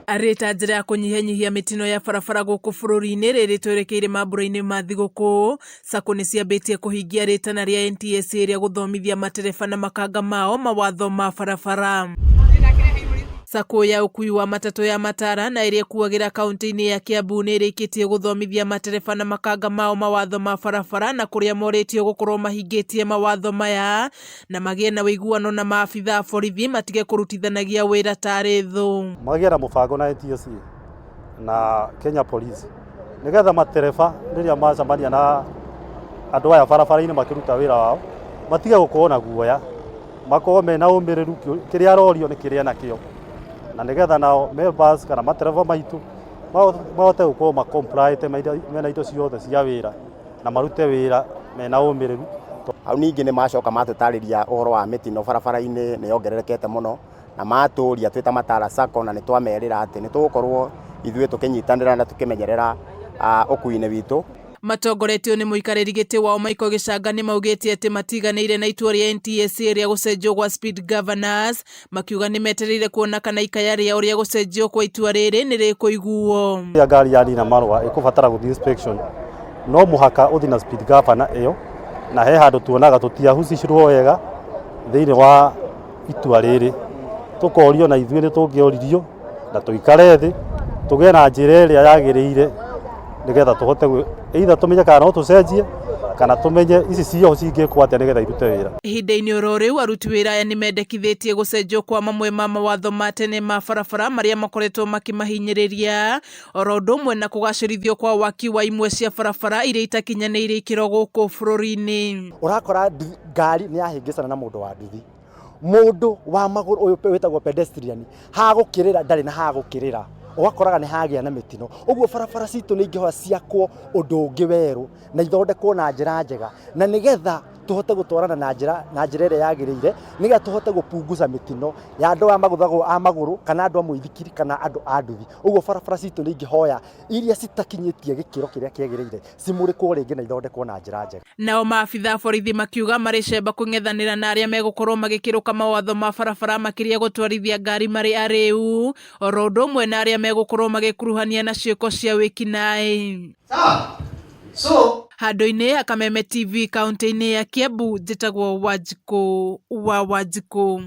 Arĩ ta njĩra ya kũnyihanyihia mĩtino ya barabara gũkũ bũrũri-inĩ rĩrĩ twerekeire mambura-inĩ ma thigũkũ, Sacco nĩ ciambĩtie kũhingia rĩtana rĩa NTSA rĩa gũthomithia matereba na makanga mao mawatho ma barabara. Sacco ya ũkui wa matatũ ya Matara na ĩrĩa ĩkuagĩra kaunti-inĩ ya Kiambu nĩ ĩrĩkĩtie gũthomithia matereba na makanga mao mawatho ma barabara na kũrĩa morĩtio gũkorwo mahingĩtie mawatho maya na magĩe na ũiguano na maabitha a borithi matige kũrutithanagia wĩra tarĩ thũ. Magĩe na mũbango na NTSA na Kenya Police nĩgetha matereba rĩrĩa macemania na andũ aya barabara-inĩ makĩruta wĩra wao matige gũkorwo na guoya, makorwo mena ũmĩrĩru kĩrĩa arorio nĩ kĩrĩa enakĩo, na nĩgetha nao members kana matereba maitũ mahote gũkorwo ma comply mena indo ciothe cia wĩra na marute wĩra mena ũmĩrĩru. Hau ningĩ nĩ macoka matũtarĩria ũhoro wa mĩtino barabara-inĩ nĩ yongererekete mũno, na matũria twĩ ta Matara Sacco na nĩ twamerĩra atĩ nĩ tũgũkorwo ithuĩ tũkĩnyitanĩra na tũkĩmenyerera ũkui-inĩ witũ. Matongoretio nĩ mũikarĩri gĩtĩ wao Michael Gĩchanga nĩ maugĩte atĩ matiganĩire na itua rĩa NTSA rĩa gũcenjio gwa speed governors, makiuga nĩ metereire kuona kana ikaya rĩao rĩa gũcenjio kwa itua rĩrĩ nĩ rĩkũiguo. Rĩrĩa ngari yanina marũa ĩkũbatara gũthiĩ inspection, no mũhaka ũthiĩ na speed governor ĩyo, na he handũ tuonaga tũtiahusishirwo wega thĩinĩ wa itua rĩrĩ, tũkorio na ithuĩ nĩ tũngĩoririo na tũikare thĩ tũgĩe na njĩra ĩrĩa yagĩrĩire nĩgetha tũhote either tũmenye kana no tũcenjie kana tũmenye ici cioho cingĩkwo atĩa nĩgetha irute wĩra. Ihinda-inĩ oro rĩu aruti wĩra aya nĩmendekithĩtie gũcenjio kwa mamwe ma mawatho ma tene ma barabara marĩa makoretwo makĩmahinyĩrĩria oro ũndũ ũmwe na kũgacĩrithio kwa waki wa imwe cia barabara iria itakinyanĩirie ikĩro gũkũ bũrũri-inĩ. Ũrakora ngari nĩ yahĩngĩcana na mũndũ wa nduthi, mũndũ wa magũrũ ũyũ wĩtagwo pedestrian hagũkĩrĩra ndarĩ na hagũkĩrĩra, ũgakoraga nĩ hagĩa na mĩtino. Ũguo barabara citũ nĩ ingĩhoya ciakwo ũndũ ũngĩ werũ na ithondekwo na njĩra njega na nĩgetha tũhote gũtwarana na njĩra na njĩra ĩrĩa yagĩrĩire nĩgetha tũhote gũpunguza mĩtino ya andũ aya magũthagwo a magũrũ kana andũ a mũithikiri kana andũ a nduthi. Ũguo barabara citũ nĩ ingĩhoya iria citakinyĩtie gĩkĩro kĩrĩa kĩagĩrĩire cimũrĩkwo rĩngĩ na ithondekwo na njĩra njega. Nao maabitha a borithi makiuga marĩ cemba kũng'ethanĩra na arĩa megũkorwo magĩkĩrũka mawatho ma barabara makĩria gũtwarithia ngari marĩ arĩu, oro ũndũ ũmwe na arĩa megũkorwo magĩkuruhania na ciĩko cia wĩkinaĩ. Handũ-inĩ ha Kameme TV kaunti-inĩ ya Kiambu, njĩtagwo Wanjikũ wa Wanjikũ.